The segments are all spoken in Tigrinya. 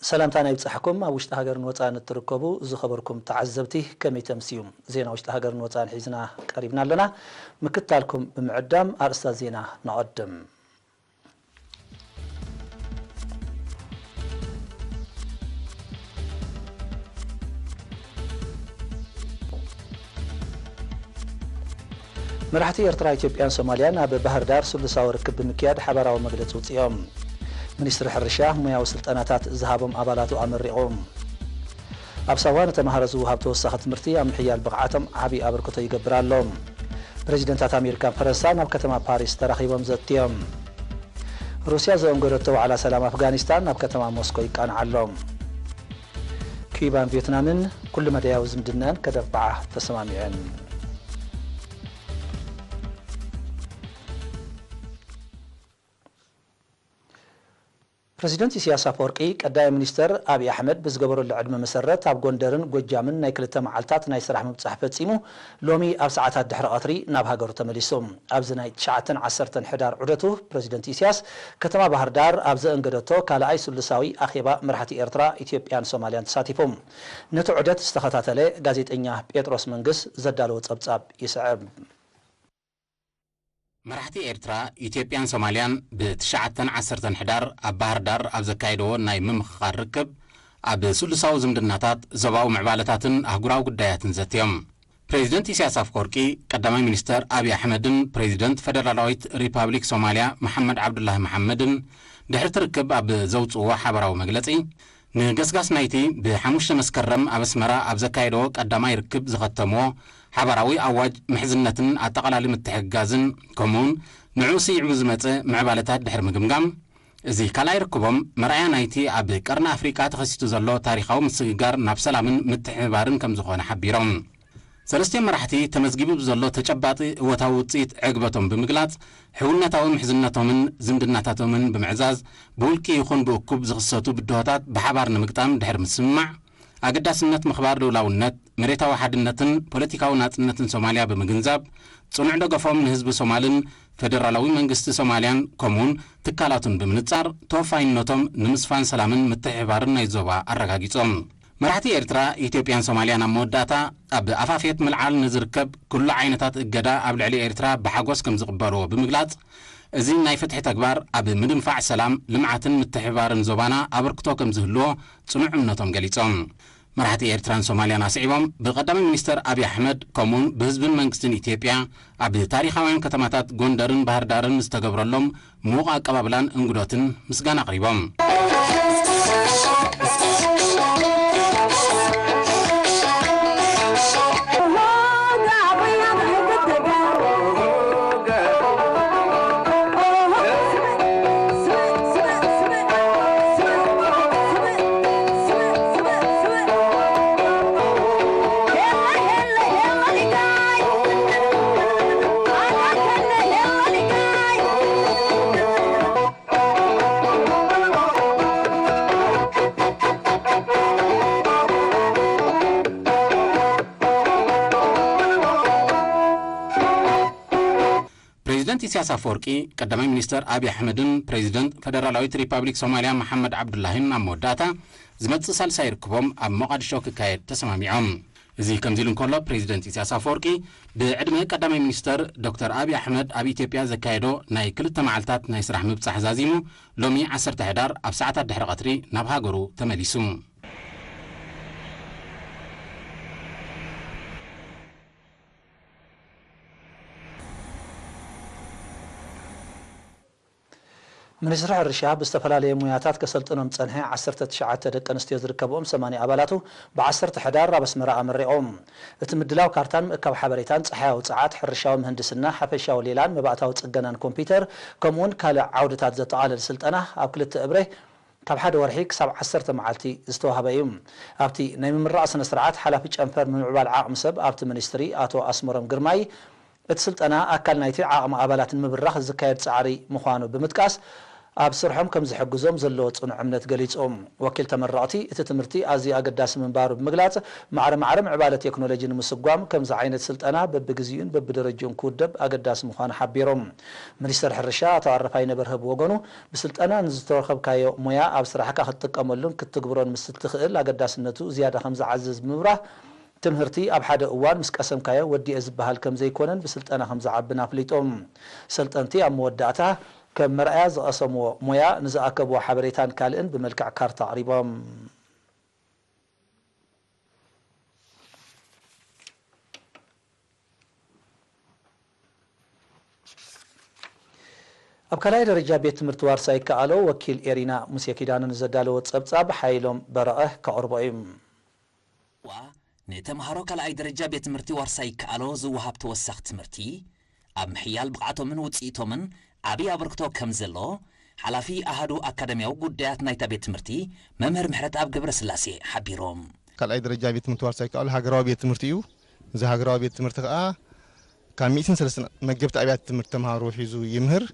ሰላምታና ይብጻሕኩም። ኣብ ውሽጢ ሃገርን ወጻእን እትርከቡ ዝኸበርኩም ተዓዘብቲ፣ ከመይ ተምስዩ? ዜና ውሽጢ ሃገርን ወጻእን ሒዝና ቀሪብና ኣለና። ምክትታልኩም ብምዕዳም ኣርእስታት ዜና ነቐድም። መራሕቲ ኤርትራ፣ ኢትዮጵያን ሶማልያን ኣብ ባህር ዳር ስሉሳዊ ርክብ ብምክያድ ሓባራዊ መግለጺ ኣውጺኦም። ሚኒስትሪ ሕርሻ ሞያዊ ስልጠናታት ዝሃቦም ኣባላቱ ኣመሪቑ። ኣብ ሳዋ ንተምሃሮ ዝወሃብ ተወሳኺ ትምህርቲ ኣብ ምሕያል ብቕዓቶም ዓቢ ኣበርክቶ ይገብር ኣሎ። ፕሬዚደንታት ኣሜሪካን ፈረንሳን ኣብ ከተማ ፓሪስ ተራኺቦም ዘትዮም። ሩስያ ዘእንገደቶ ዋዕላ ሰላም ኣፍጋኒስታን ኣብ ከተማ ሞስኮ ይቃንዓ ኣሎ። ኪዩባን ቪየትናምን ኩሉ መዳያዊ ዝምድናን ከደብዓ ተሰማሚዐን። ፕረዚደንት ኢሳያስ ኣፈወርቂ፣ ቀዳማይ ሚኒስተር ኣብይ ኣሕመድ ብዝገበረሉ ዕድመ መሰረት፣ ኣብ ጎንደርን ጎጃምን ናይ ክልተ መዓልታት ናይ ስራሕ ምብጻሕ ፈጺሙ፣ ሎሚ ኣብ ሰዓታት ድሕሪ ቀትሪ ናብ ሃገሩ ተመሊሱ። ኣብዚ ናይ ትሽዓተን ዓሰርተን ሕዳር ዑደቱ፣ ፕረዚደንት ኢሳያስ ከተማ ባህር ዳር ኣብ ዘእንገደቶ ካልኣይ ስሉሳዊ ኣኼባ መራሕቲ ኤርትራ፣ ኢትዮጵያን ሶማልያን ተሳቲፉ። ነቲ ዑደት ዝተኸታተለ ጋዜጠኛ ጴጥሮስ መንግስ ዘዳለዎ ጸብጻብ ይስዕብ። መራሕቲ ኤርትራ፣ ኢትዮጵያን ሶማልያን ብትሽዓተን ዓሰርተን ሕዳር ኣብ ባህር ዳር ኣብ ዘካየደዎ ናይ ምምኽኻር ርክብ፣ ኣብ ስሉሳዊ ዝምድናታት፣ ዞባዊ ምዕባለታትን ኣህጉራዊ ጉዳያትን ዘትዮም። ፕሬዚደንት ኢሳያስ ኣፍወርቂ፣ ቀዳማይ ሚኒስተር ኣብይ ኣሕመድን ፕሬዚደንት ፈደራላዊት ሪፓብሊክ ሶማልያ መሓመድ ዓብዱላሂ መሓመድን ድሕሪ እቲ ርክብ ኣብ ዘውጽእዎ ሓበራዊ መግለጺ፣ ንገስጋስ ናይቲ ብሓሙሽተ መስከረም ኣብ ኣስመራ ኣብ ዘካየደዎ ቀዳማይ ርክብ ዝኸተምዎ ሓባራዊ ኣዋጅ ምሕዝነትን ኣጠቓላሊ ምትሕግጋዝን፣ ከምኡውን ንዕኡ ስዒቡ ዝመጸ ምዕባለታት ድሕሪ ምግምጋም፣ እዚ ካልኣይ ርክቦም መርኣያ ናይቲ ኣብ ቀርኒ ኣፍሪቃ ተኸሲቱ ዘሎ ታሪኻዊ ምስግጋር ናብ ሰላምን ምትሕብባርን ከም ዝኾነ ሓቢሮም። ሰለስቲኦም መራሕቲ ተመዝጊቡ ብዘሎ ተጨባጢ እወታዊ ውጽኢት ዕግበቶም ብምግላጽ፣ ሕውነታዊ ምሕዝነቶምን ዝምድናታቶምን ብምዕዛዝ፣ ብውልቂ ይኹን ብእኩብ ዝኽሰቱ ብድሆታት ብሓባር ንምግጣም ድሕሪ ምስምማዕ፣ ኣገዳስነት ምኽባር ልኡላውነት፣ መሬታዊ ሓድነትን ፖለቲካዊ ናጽነትን ሶማልያ ብምግንዛብ፣ ጽኑዕ ደገፎም ንህዝቢ ሶማልን ፈደራላዊ መንግስቲ ሶማልያን ከምኡውን ትካላቱን ብምንጻር፣ ተወፋይነቶም ንምስፋን ሰላምን ምትሕብባርን ናይ ዞባ ኣረጋጊጾም። መራሕቲ ኤርትራ፣ ኢትዮጵያን ሶማልያን ኣብ መወዳእታ፣ ኣብ ኣፋፍየት ምልዓል ንዝርከብ ኩሉ ዓይነታት እገዳ ኣብ ልዕሊ ኤርትራ ብሓጎስ ከም ዝቕበልዎ ብምግላጽ፣ እዚ ናይ ፍትሒ ተግባር ኣብ ምድንፋዕ ሰላም፣ ልምዓትን ምትሕብባርን ዞባና ኣበርክቶ ከም ዝህልዎ ጽኑዕ እምነቶም ገሊጾም። መራሕቲ ኤርትራን ሶማልያን ኣስዒቦም፣ ብቀዳማይ ሚኒስተር ኣብይ ኣሕመድ ከምኡውን ብህዝብን መንግስትን ኢትዮጵያ ኣብ ታሪኻውያን ከተማታት ጎንደርን ባህር ዳርን ዝተገብረሎም ምዉቕ ኣቀባብላን እንግዶትን ምስጋና ኣቕሪቦም። ፕሬዚደንት ኢሳያስ ኣፈወርቂ፣ ቀዳማይ ሚኒስተር ኣብይ ኣሕመድን ፕሬዚደንት ፈደራላዊት ሪፓብሊክ ሶማልያ መሓመድ ዓብዱላሂን ኣብ መወዳእታ ዝመጽእ ሳልሳይ ርክቦም ኣብ ሞቓዲሾ ክካየድ ተሰማሚዖም። እዚ ከምዚ ኢሉ እንከሎ፣ ፕሬዚደንት ኢሳያስ ኣፈወርቂ ብዕድመ ቀዳማይ ሚኒስተር ዶክተር ኣብይ ኣሕመድ ኣብ ኢትዮጵያ ዘካየዶ ናይ ክልተ መዓልታት ናይ ስራሕ ምብጻሕ ዛዚሙ፣ ሎሚ ዓሰርተ ሕዳር ኣብ ሰዓታት ድሕሪ ቀትሪ ናብ ሃገሩ ተመሊሱ። ሚኒስትሪ ሕርሻ ብዝተፈላለየ ሙያታት ከሰልጥኖም ዝጸንሐ ዓሰርተ ትሽዓተ ደቂ ኣንስትዮ ዝርከብኦም ሰማንያ ኣባላቱ ብዓሰርተ ሕዳር ኣብ ኣስመራ ኣመሪቖም። እቲ ምድላው ካርታን ምእካብ ሓበሬታን፣ ጸሓያዊ ጸዓት፣ ሕርሻዊ ምህንድስና፣ ሓፈሻዊ ሌላን መባእታዊ ጽገናን ኮምፒውተር፣ ከምኡውን ካልእ ዓውድታት ዘጠቓልል ስልጠና ኣብ ክልተ እብረ ካብ ሓደ ወርሒ ክሳብ ዓሰርተ መዓልቲ ዝተዋህበ እዩ። ኣብቲ ናይ ምምራቕ ስነ ስርዓት፣ ሓላፊ ጨንፈር ምምዕባል ዓቕሚ ሰብ ኣብቲ ሚኒስትሪ ኣቶ ኣስመሮም ግርማይ፣ እቲ ስልጠና ኣካል ናይቲ ዓቕሚ ኣባላት ንምብራኽ ዝካየድ ጻዕሪ ምዃኑ ብምጥቃስ፣ ኣብ ስርሖም ከም ዝሕግዞም ዘለዎ ጽኑዕ እምነት ገሊጹ። ወኪል ተመረቕቲ፣ እቲ ትምህርቲ ኣዝዩ ኣገዳሲ ምንባሩ ብምግላጽ፣ ማዕረ ማዕረ ምዕባለ ቴክኖሎጂ ንምስጓም ከምዚ ዓይነት ስልጠና በብግዚኡን በብደረጅኡን ክውደብ ኣገዳሲ ምዃኑ ሓቢሮም። ሚኒስተር ሕርሻ ኣቶ ኣረፋይ ነበር ህብ ወገኑ፣ ብስልጠና ንዝተረኸብካዮ ሞያ ኣብ ስራሕካ ክትጥቀመሉን ክትትግብሮን ምስ እትኽእል ኣገዳስነቱ ዝያዳ ከም ዝዓዝዝ ብምብራህ፣ ትምህርቲ ኣብ ሓደ እዋን ምስ ቀሰምካዮ ወዲኤ ዝበሃል ከም ዘይኮነን ብስልጠና ከም ዝዓብን ኣፍሊጡ። ሰልጠንቲ ኣብ መወዳእታ ከም መርኣያ ዝቐሰምዎ ሞያ፣ ንዝኣከብዎ ሓበሬታን ካልእን ብመልክዕ ካርታ ኣቕሪቦም። ኣብ ካልኣይ ደረጃ ቤት ትምህርቲ ዋርሳይ ከኣሎ ወኪል ኤሪና ሙሴ ኪዳነ ንዘዳለዎ ጸብጻብ ሓይሎም በረቐ ከቕርቦ እዩ። ዋ፣ ንተምሃሮ ካልኣይ ደረጃ ቤት ትምህርቲ ዋርሳይ ከኣሎ ዝወሃብ ተወሳኺ ትምህርቲ ኣብ ምሕያል ብቕዓቶምን ውጽኢቶምን ዓብዪ ኣበርክቶ ከም ዘሎ ሓላፊ ኣሃዱ ኣካዳሚያዊ ጉዳያት ናይታ ቤት ትምህርቲ መምህር ምሕረተኣብ ገብረስላሴ ሓቢሮም። ካልኣይ ደረጃ ቤት ትምህርቲ ዋርሳይ ከኣሎ ሃገራዊ ቤት ትምህርቲ እዩ። እዚ ሃገራዊ ቤት ትምህርቲ ከኣ ካብ ሚእትን ሰለስተን መገብቲ ኣብያተ ትምህርቲ ተምሃሮ ሒዙ ይምህር።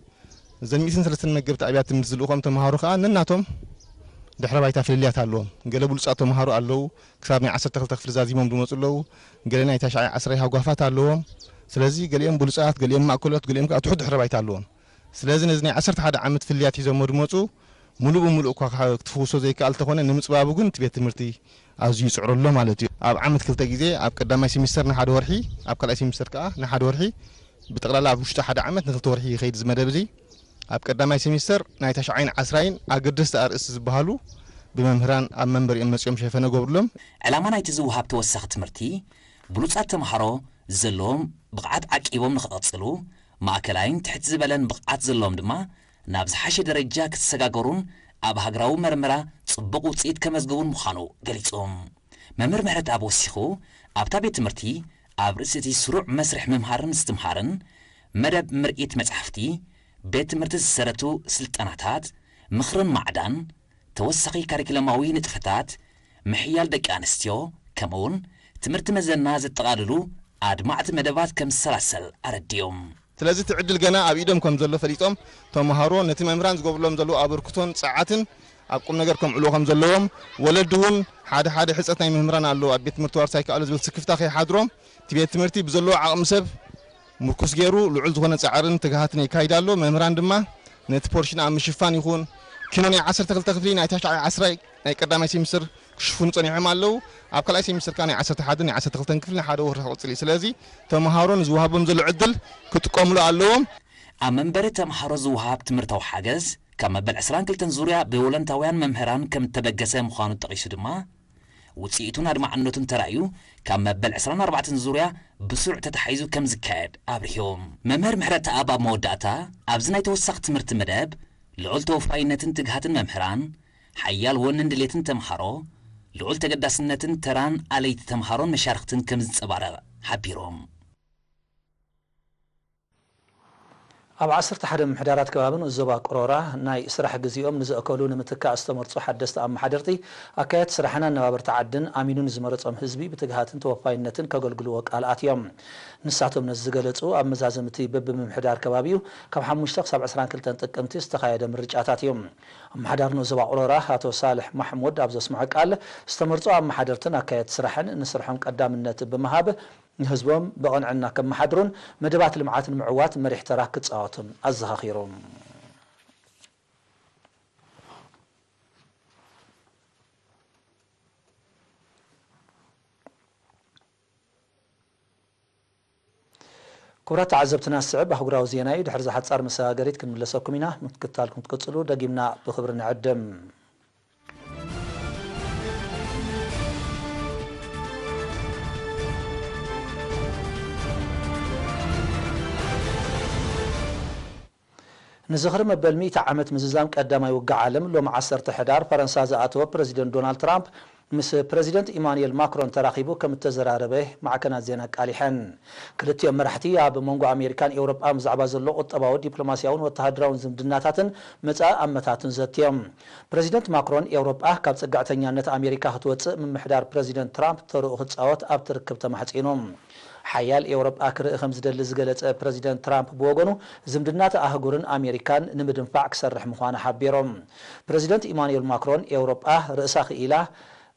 እዘን ሚእትን ሰለስተን መገብቲ ኣብያተ ትምህርቲ ዝልእኾም ተምሃሮ ከኣ ነናቶም ድሕረ ባይታ ፍልልያት ኣለዎም። ገለ ብሉጻት ተምሃሮ ኣለዉ፣ ክሳብ ናይ ዓሰርተ ክልተ ክፍሊ ዛዚሞም ዝመጹ ኣለዉ። ገለ ናይ ታሽዓይ ዓስራይ ሃጓፋት ኣለዎም። ስለዚ ገሊኦም ብሉጻት፣ ገሊኦም ማእከሎት፣ ገሊኦም ከኣ ትሑት ድሕረ ባይታ ኣለዎም። ስለዚ ነዚ ናይ ዓሰርተ ሓደ ዓመት ፍልልያት ሒዞሞ ዝመጹ፣ ሙሉእ ብሙሉእ እኳ ክሓ-፣ ክትፍውሶ ዘይከኣል እንተኾነ፣ ንምጽባቡ ግን እቲ ቤት ትምህርቲ ኣዝዩ ይጽዕሮ ኣሎ ማለት እዩ። ኣብ ዓመት ክልተ ግዜ፣ ኣብ ቀዳማይ ሴሚስተር ንሓደ ወርሒ፣ ኣብ ካልኣይ ሴሚስተር ከኣ ንሓደ ወርሒ፣ ብጠቕላላ ኣብ ውሽጢ ሓደ ዓመት ንክልተ ወርሒ ይኸይድ እዚ መደብ እዚ። ኣብ ቀዳማይ ሴሚስተር ናይ ታሽዓይን ዓስራይን ኣገደስቲ ኣርእስቲ ዝበሃሉ ብመምህራን ኣብ መንበሪኦም መጺኦም ሸፈነ ገብርሎም። ዕላማ ናይቲ ዝወሃብ ተወሳኺ ትምህርቲ፣ ብሉጻት ተምሃሮ ዘለዎም ብቕዓት ዓቂቦም ንኽቕጽሉ፣ ማእከላይን ትሕት ዝበለን ብቕዓት ዘለዎም ድማ ናብ ዝሓሸ ደረጃ ክሰጋገሩን ኣብ ሃገራዊ መርመራ ጽቡቕ ውጽኢት ከመዝግቡን ምዃኑ ገሊጾም። መምህር ምሕረተኣብ ወሲኹ፣ ኣብታ ቤት ትምህርቲ ኣብ ርእሲ እቲ ስሩዕ መስርሕ ምምሃርን ምስትምሃርን፣ መደብ ምርኢት መጻሕፍቲ፣ ቤት ትምህርቲ ዝሰረቱ ስልጠናታት፣ ምኽርን ማዕዳን፣ ተወሳኺ ካሪክለማዊ ንጥፈታት፣ ምሕያል ደቂ ኣንስትዮ፣ ከምኡውን ትምህርቲ መዘና ዘጠቓልሉ ኣድማዕቲ መደባት ከም ዝሰላሰል ኣረዲኦም። ስለዚ እቲ ዕድል ገና ኣብ ኢዶም ከም ዘሎ ፈሊጦም፣ ተምሃሮ ነቲ መምህራን ዝገብርሎም ዘለዉ ኣበርክቶን ጸዓትን ኣብ ቁም ነገር ከምዕልዎ ከም ዘለዎም፣ ወለዲ እውን ሓደ ሓደ ሕጸት ናይ መምህራን ኣለዉ፣ ኣብ ቤት ትምህርቲ ዋርሳይ ከኣሎ ዝብል ስክፍታ ከይሓድሮም፣ እቲ ቤት ትምህርቲ ብዘለዎ ዓቕሚ ሰብ ምርኩስ ገይሩ ልዑል ዝኾነ ጻዕርን ትግሃትን የካይድ ኣሎ። መምህራን ድማ ነቲ ፖርሽን ኣብ ምሽፋን ይኹን፣ ኪኖ ናይ ዓሰርተ ክልተ ክፍሊ፣ ናይ ታሽዓይ ዓስራይ ናይ ቀዳማይ ሴሚስተር ክሽፍኑ ጸኒሖም ኣለዉ። ኣብ ካልኣይ ሴሚስተር ከኣ ናይ ዓሰርተ ሓደን ናይ ዓሰርተ ክልተን ክፍሊ ንሓደ ወርሒ ክቕጽል እዩ። ስለዚ ተምሃሮ ንዝወሃቦም ዘሎ ዕድል ክጥቀምሉ ኣለዎም። ኣብ መንበሪ ተምሃሮ ዝወሃብ ትምህርታዊ ሓገዝ ካብ መበል ዕስራን ክልተን ዙርያ ብወለንታውያን መምህራን ከም እተበገሰ ምዃኑ ጠቒሱ ድማ፣ ውጽኢቱን ኣድማዕነቱን ተራእዩ ካብ መበል ዕስራን ኣርባዕተን ዙርያ ብስሩዕ ተታሒዙ ከም ዝካየድ ኣብሪሁ። መምህር ምሕረተኣብ ኣብ መወዳእታ፣ ኣብዚ ናይ ተወሳኺ ትምህርቲ መደብ ልዑል ተወፋይነትን ትግሃትን መምህራን፣ ሓያል ወንን ድሌትን ተምሃሮ፣ ልዑል ተገዳስነትን ተራን ኣለይቲ ተምሃሮን መሻርኽትን ከም ዝንጸባረቕ ሓቢሮም። ኣብ ዓሰርተ ሓደ ምምሕዳራት ከባቢ ንኡስ ዞባ ቅሮራ ናይ ስራሕ ግዜኦም ንዘእከሉ ንምትካእ ዝተመርጹ ሓደስቲ ኣመሓደርቲ፣ ኣካየድቲ ስራሕን ኣነባበርቲ ዓድን ኣሚኑ ንዝመረጾም ህዝቢ ብትግሃትን ተወፋይነትን ከገልግልዎ ቃል ኣትዮም። ንሳቶም ነዚ ዝገለጹ፣ ኣብ መዛዘምቲ በብምምሕዳር ከባቢኡ ካብ ሓሙሽተ ክሳብ ዕስራን ክልተን ጥቅምቲ ዝተኻየደ ምርጫታት እዩ። ኣመሓዳሪ ንኡስ ዞባ ቅሮራ ኣቶ ሳልሕ ማሕሙድ ኣብ ዘስምዖ ቃል፣ ዝተመርጹ ኣመሓደርትን ኣካየድቲ ስራሕን ንስርሖም ቀዳምነት ብምሃብ፣ ንህዝቦም ብቕንዕና ከመሓድሩን መደባት ልምዓት ንምዕዋት መሪሕ ተራ ክጻወቱን ኣዘኻኺሩ። ክቡራት ተዓዘብትና፣ ዝስዕብ ኣህጉራዊ ዜና እዩ። ድሕሪ እዛ ሓጻር መሰጋገሪት ክንምለሰኩም ኢና። ምክትታልኩም ክትቅጽሉ ደጊምና ብኽብሪ ንዕድም። ንዝኽሪ መበል ሚእቲ ዓመት ምዝዛም ቀዳማይ ውግእ ዓለም፣ ሎሚ ዓሰርተ ሕዳር ፈረንሳ ዝኣተወ ፕረዚደንት ዶናልድ ትራምፕ፣ ምስ ፕረዚደንት ኢማኑኤል ማክሮን ተራኺቡ ከም እተዘራረበ ማዕከናት ዜና ኣቃሊሐን። ክልቲኦም መራሕቲ ኣብ መንጎ ኣሜሪካን ኤውሮጳን ብዛዕባ ዘሎ ቁጠባዊ፣ ዲፕሎማስያውን ወተሃደራውን ዝምድናታትን መጻኢ ኣመታቱን ዘትዮም። ፕረዚደንት ማክሮን፣ ኤውሮጳ ካብ ጽግዕተኛነት ኣሜሪካ ክትወጽእ ምምሕዳር ፕረዚደንት ትራምፕ ተርኡ ክጻወት ኣብቲ ርክብ ተማሕጺኑ። ሓያል ኤውሮጳ ክርኢ ከም ዝደሊ ዝገለጸ ፕረዚደንት ትራምፕ ብወገኑ፣ ዝምድናት ኣህጉርን ኣሜሪካን ንምድንፋዕ ክሰርሕ ምዃኑ ሓቢሮም። ፕረዚደንት ኢማኑኤል ማክሮን፣ ኤውሮጳ ርእሳ ክኢላ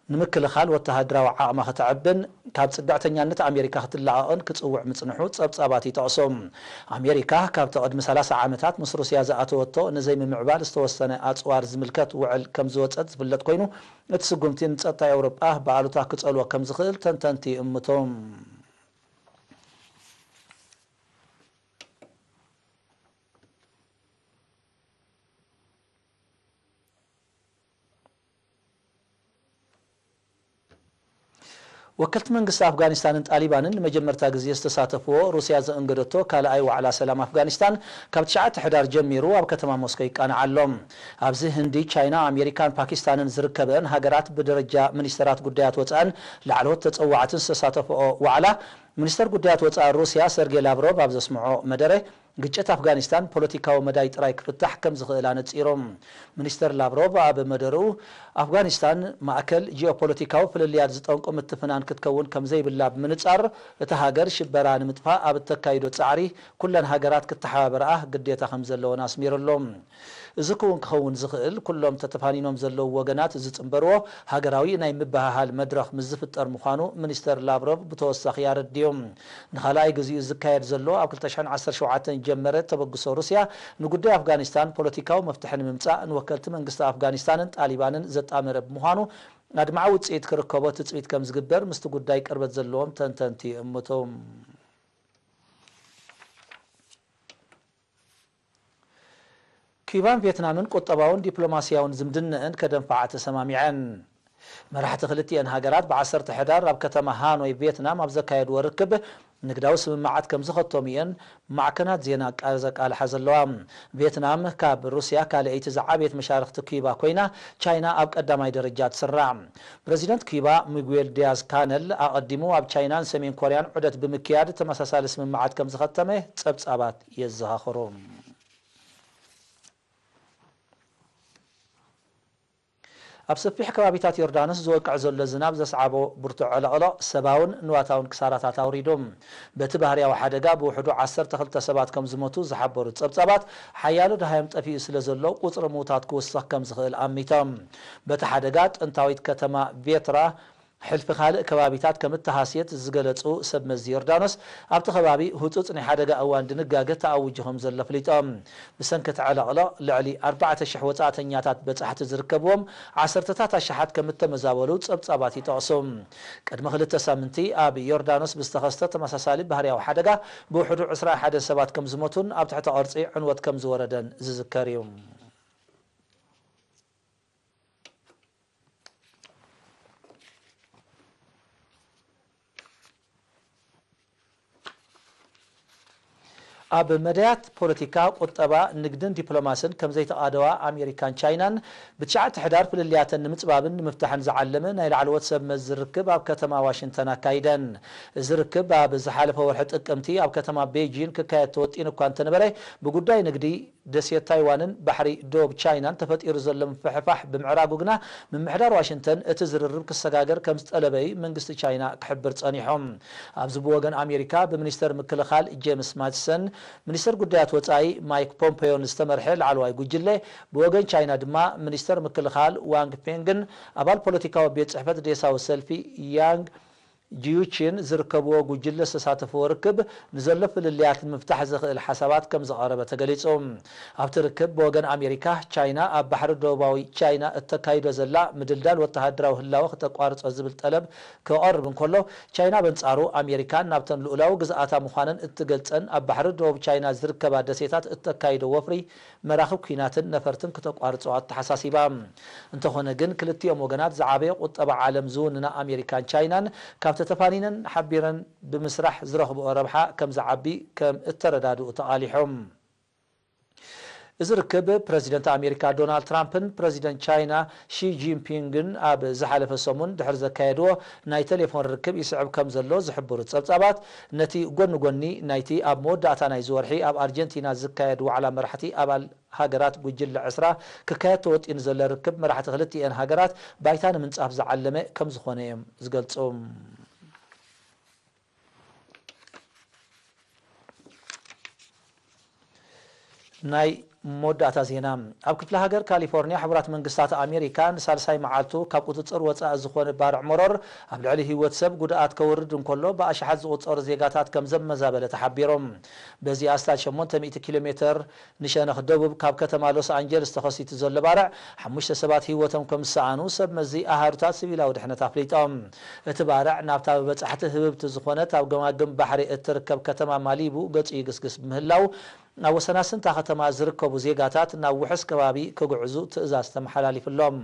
ንምክልኻል ወተሃደራዊ ዓቕማ ከተዕብን ካብ ጽግዕተኛነት ኣሜሪካ ክትላቐቕን ክጽውዕ ምጽንሑ ጸብጻባት ይጠቕሱ። ኣሜሪካ ካብቲ ቅድሚ ሰላሳ ዓመታት ምስ ሩስያ ዝኣተወቶ ንዘይምምዕባል ዝተወሰነ ኣጽዋር ዝምልከት ውዕል ከም ዝወጸት ዝፍለጥ ኮይኑ፣ እቲ ስጉምቲ ንጸጥታ ኤውሮጳ ብኣሉታ ክጸልዎ ከም ዝኽእል ተንተንቲ ይእምቱ። ወከልቲ መንግስቲ ኣፍጋኒስታንን ጣሊባንን ንመጀመርታ ግዜ ዝተሳተፍዎ ሩስያ ዘእንገደቶ ካልኣይ ዋዕላ ሰላም ኣፍጋኒስታን ካብ ትሽዓተ ሕዳር ጀሚሩ ኣብ ከተማ ሞስኮ ይቃናዕ ኣሎ። ኣብዚ ህንዲ፣ ቻይና፣ ኣሜሪካን ፓኪስታንን ዝርከበን ሃገራት ብደረጃ ሚኒስተራት ጉዳያት ወጻእን ላዕለዎት ተጸዋዕትን ዝተሳተፍኦ ዋዕላ፣ ሚኒስተር ጉዳያት ወጻኢ ሩስያ ሰርጌ ላቭሮቭ ኣብ ዘስምዖ መደረ፣ ግጭት ኣፍጋኒስታን ፖለቲካዊ መዳይ ጥራይ ክፍታሕ ከም ዝኽእል ኣነጺሮም። ሚኒስተር ላቭሮቭ ኣብ መደርኡ፣ ኣፍጋኒስታን ማእከል ጂኦፖለቲካዊ ፍልልያት ዝጠንቁ ምትፍናን ክትከውን ከም ዘይብላ ብምንጻር፣ እታ ሃገር ሽበራ ንምጥፋእ ኣብ እተካይዶ ጻዕሪ ኩለን ሃገራት ክተሓባበርኣ ግዴታ ከም ዘለወን ኣስሚሩሎም። እዚ ክውን ክኸውን ዝኽእል፣ ኩሎም ተተፋኒኖም ዘለዉ ወገናት ዝጽንበርዎ ሃገራዊ ናይ ምብህሃል መድረኽ ምስ ዝፍጠር ምዃኑ ሚኒስተር ላቭሮቭ ብተወሳኺ ኣረዲኡ። ንኻልኣይ ግዜኡ ዝካየድ ዘሎ ኣብ ክልተ ሽሕን ዓሰርተ ሸውዓተን ዝጀመረ ተበግሶ ሩስያ ንጉዳይ ኣፍጋኒስታን ፖለቲካዊ መፍትሒ ንምምጻእ ንወከልቲ መንግስቲ ኣፍጋኒስታንን ጣሊባንን ዘጣመረ ብምዃኑ ኣድማዒ ውጽኢት ክርከቦ ትጽቢት ከም ዝግበር ምስቲ ጉዳይ ቅርበት ዘለዎም ተንተንቲ ይእምቱ። ኪዩባን ቬትናምን ቁጠባውን ዲፕሎማስያውን ዝምድነአን ከደንፍዓ ተሰማሚዐን። መራሕቲ ክልቲኤን ሃገራት ብዓሰርተ ሕዳር ኣብ ከተማ ሃኖይ ቬትናም ኣብ ዘካየድዎ ርክብ፣ ንግዳዊ ስምምዓት ከም ዝኸተሙ እየን ማዕከናት ዜና ቃ-፣ ዘቃልሓ ዘለዋ። ቬትናም ካብ ሩስያ ካልኣይቲ ዝዓበየት መሻርኽቲ ኪዩባ ኮይና፣ ቻይና ኣብ ቀዳማይ ደረጃ ትስራዕ። ፕረዚደንት ኪዩባ ሚጉዌል ዲያዝ ካነል ኣቐዲሙ ኣብ ቻይናን ሰሜን ኮርያን ዑደት ብምክያድ ተመሳሳሊ ስምምዓት ከም ዝኸተመ ጸብጻባት የዘኻኽሩ። ኣብ ሰፊሕ ከባቢታት ዮርዳኖስ ዝወቅዕ ዘሎ ዝናብ ዘስዓቦ ብርቱዕ ዕለቕለቕ ሰባውን ንዋታውን ክሳራታት ኣውሪዱ። በቲ ባህርያዊ ሓደጋ ብውሕዱ ዓሰርተ ክልተ ሰባት ከም ዝሞቱ ዝሓበሩ ጸብጻባት፣ ሓያሎ ደሃዮም ጠፊኡ ስለ ዘሎ ቁጽሪ ምዉታት ክውስኽ ከም ዝኽእል ኣሚቶም። በቲ ሓደጋ ጥንታዊት ከተማ ቬትራ ሕልፊ ካልእ ከባቢታት ከም እተሃስየት ዝገለጹ ሰብ መዚ ዮርዳኖስ፣ ኣብቲ ከባቢ ህጹጽ ናይ ሓደጋ እዋን ድንጋገ ተኣዊጁ ከም ዘሎ ኣፍሊጦም። ብሰንኪ እቲ ዕለቕለቕ ልዕሊ ኣርባዕተ ሽሕ ወጻእተኛታት በጻሕቲ ዝርከብዎም ዓሰርተታት ኣሽሓት ከም እተመዛበሉ ጸብጻባት ይጠቕሱ። ቅድሚ ክልተ ሳምንቲ ኣብ ዮርዳኖስ ብዝተኸስተ ተመሳሳሊ ባህርያዊ ሓደጋ ብውሕዱ ዕስራ ሓደ ሰባት ከም ዝሞቱን ኣብ ትሕቲ ቅርጺ ዕንወት ከም ዝወረደን ዝዝከር እዩ። ኣብ መዳያት ፖለቲካ፣ ቁጠባ፣ ንግድን ዲፕሎማስን ከም ዘይተቓደዋ ኣሜሪካን ቻይናን ብትሽዓተ ሕዳር ፍልልያተን ንምጽባብን ንምፍታሕን ዝዓለመ ናይ ላዕለዎት ሰብ መዚ ርክብ ኣብ ከተማ ዋሽንግተን ኣካይደን። እዚ ርክብ ኣብ ዝሓለፈ ወርሒ ጥቅምቲ ኣብ ከተማ ቤጂን ክካየድ ተወጢኑ እኳ እንተነበረ፣ ብጉዳይ ንግዲ፣ ደሴት ታይዋንን ባሕሪ ዶብ ቻይናን ተፈጢሩ ዘሎ ምፍሕፋሕ ብምዕራጉ ግና፣ ምምሕዳር ዋሽንግተን እቲ ዝርርብ ክሰጋገር ከም ዝጠለበ እዩ መንግስቲ ቻይና ክሕብር ጸኒሑ። ኣብዚ ብወገን ኣሜሪካ ብሚኒስተር ምክልኻል ጄምስ ማቲሰን፣ ሚኒስተር ጉዳያት ወጻኢ ማይክ ፖምፔዮን ዝተመርሐ ላዕለዋይ ጉጅለ፣ ብወገን ቻይና ድማ ሚኒስተር ምክልኻል ዋንግ ፌንግን ኣባል ፖለቲካዊ ቤት ጽሕፈት ዴሳዊ ሰልፊ ያንግ ጂዩቺን ዝርከብዎ ጉጅለ ዝተሳተፍዎ ርክብ፣ ንዘሎ ፍልልያት ንምፍታሕ ዘኽእል ሓሳባት ከም ዘቐረበ ተገሊጹ። ኣብቲ ርክብ፣ ብወገን ኣሜሪካ፣ ቻይና ኣብ ባሕሪ ደቡባዊ ቻይና እተካይዶ ዘላ ምድልዳል ወተሃደራዊ ህላወ ክተቋርጾ ዝብል ጠለብ ክቐርብ እንከሎ፣ ቻይና በንጻሩ ኣሜሪካ ናብተን ልኡላዊ ግዝኣታ ምዃነን እትገልጸን ኣብ ባሕሪ ደቡብ ቻይና ዝርከባ ደሴታት እተካይዶ ወፍሪ መራኽብ ኲናትን ነፈርትን ክተቋርጾ ኣተሓሳሲባ። እንተኾነ ግን፣ ክልቲኦም ወገናት ዝዓበየ ቁጠባ ዓለም ዝውንና ኣሜሪካን ቻይናን፣ ካብቲ ተፋኒነን ሓቢረን ብምስራሕ ዝረኽብኦ ረብሓ ከም ዝዓቢ ከም እተረዳድኡ ተቓሊሖም። እዚ ርክብ፣ ፕረዚደንት ኣሜሪካ ዶናልድ ትራምፕን ፕረዚደንት ቻይና ሺ ጂንፒንግን ኣብ ዝሓለፈ ሰሙን ድሕሪ ዘካየድዎ ናይ ቴሌፎን ርክብ ይስዕብ ከም ዘሎ ዝሕብሩ ጸብጻባት፣ ነቲ ጎኒ ጎኒ ናይቲ ኣብ መወዳእታ ናይዚ ወርሒ ኣብ ኣርጀንቲና ዝካየድ ዋዕላ መራሕቲ ኣባል ሃገራት ጉጅለ ዕስራ ክካየድ ተወጢኑ ዘሎ ርክብ መራሕቲ ክልቲኤን ሃገራት ባይታ ንምንጻፍ ዝዓለመ ከም ዝኾነ እዮም ዝገልጹ። ናይ መወዳእታ ዜና። ኣብ ክፍለ ሃገር ካሊፎርኒያ፣ ሕቡራት መንግስታት ኣሜሪካ ንሳልሳይ መዓልቱ ካብ ቁጽጽር ወጻኢ ዝኾነ ባርዕ መሮር ኣብ ልዕሊ ህይወት ሰብ ጉድኣት ከውርድ እንከሎ፣ ብኣሽሓት ዝቑጸሩ ዜጋታት ከም ዘመዛበለ ተሓቢሮም። በዚ ኣስታት ሸሞንተ ሚእቲ ኪሎ ሜተር ንሸነኽ ደቡብ ካብ ከተማ ሎስ ኣንጀልስ ተኸሲቱ ዘሎ ባርዕ፣ ሓሙሽተ ሰባት ህይወቶም ከም ዝሰኣኑ ሰብ መዚ ኣሃዱታት ሲቪላዊ ድሕነት ኣፍሊጦም። እቲ ባርዕ ናብታ ብበጻሕቲ ህብብቲ ዝኾነት ኣብ ገማግም ባሕሪ እትርከብ ከተማ ማሊቡ ገጹ ይግስግስ ብምህላው፣ ኣብ ወሰናስን እታ ከተማ ዝርከቡ ዜጋታት ናብ ውሑስ ከባቢ ክግዕዙ ትእዛዝ ተመሓላሊፍሎም።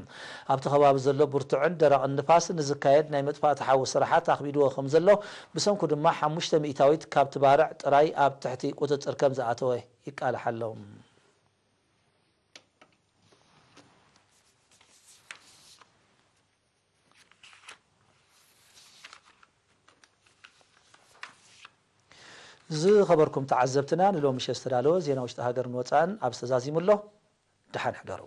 ኣብቲ ከባቢ ዘሎ ብርቱዕን ደረቕን ንፋስ ንዝካየድ ናይ መጥፋእቲ ሓዊ ስራሓት ኣኽቢድዎ ከም ዘሎ፣ ብሰንኩ ድማ ሓሙሽተ ሚእታዊት ካብቲ ባርዕ ጥራይ ኣብ ትሕቲ ቁጽጽር ከም ዝኣተወ ይቃላሕ ኣሎ። ዝኸበርኩም ተዓዘብትና፣ ንሎሚ ምሸት ዝተዳለወ ዜና ውሽጢ ሃገርን ወጻእን ኣብዚ ተዛዚሙ ኣሎ። ደሓን ሕደሩ።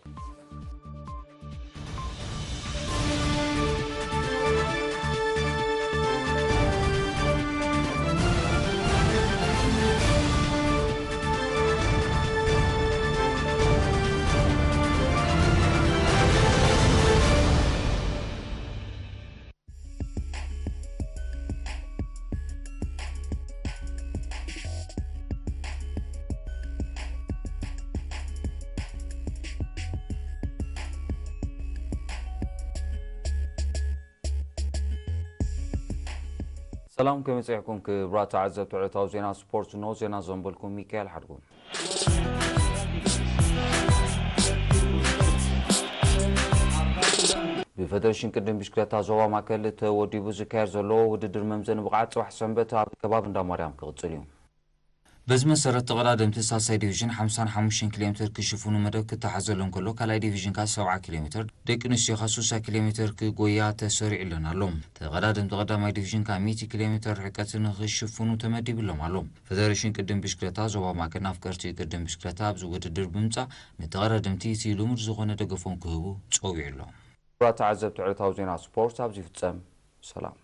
ሰላም፣ ከመይ ጸኒሕኩም ክቡራት ተዓዘብቲ ዕለታዊ ዜና ስፖርት? እንሆ ዜና ዘንበልኩም ሚካኤል ሓድጉ። ብፈደረሽን ቅድም ብሽክለታ ዞባ ማእከል ተወዲቡ ዝካየድ ዘሎ ውድድር መምዘኒ ብቕዓት ጽባሕ ሰንበት ኣብ ከባቢ እንዳ ማርያም ክቕጽል እዩ። በዚ መሰረት ተቐዳደምቲ ሳልሳይ ዲቪዥን ሓምሳን ሓሙሽተን ኪሎ ሜትር ክሽፍኑ መደብ ክተሓዘሎም ከሎ፣ ካልኣይ ዲቪዥን ከኣ ሰብዓ ኪሎ ሜትር፣ ደቂ ኣንስትዮ ከኣ ስሳ ኪሎ ሜትር ክጎያ ተሰሪዑለን ኣሎ። ተቐዳደምቲ ቀዳማይ ዲቪዥን ከኣ ሚእቲ ኪሎ ሜትር ርሕቀት ንኽሽፍኑ ተመዲብሎም ኣሎ። ፈደረሽን ቅድም ብሽክለታ ዞባ ማእከል ንኣፍቀርቲ ቅድም ብሽክለታ ኣብዚ ውድድር ብምምጻእ፣ ንተቐዳደምቲ እቲ ልሙድ ዝኾነ ደገፎም ክህቡ ጸዊዑ ኣሎ። ክቡራት ተዓዘብቲ ዕለታዊ ዜና ስፖርት ኣብዚ ይፍጸም። ሰላም።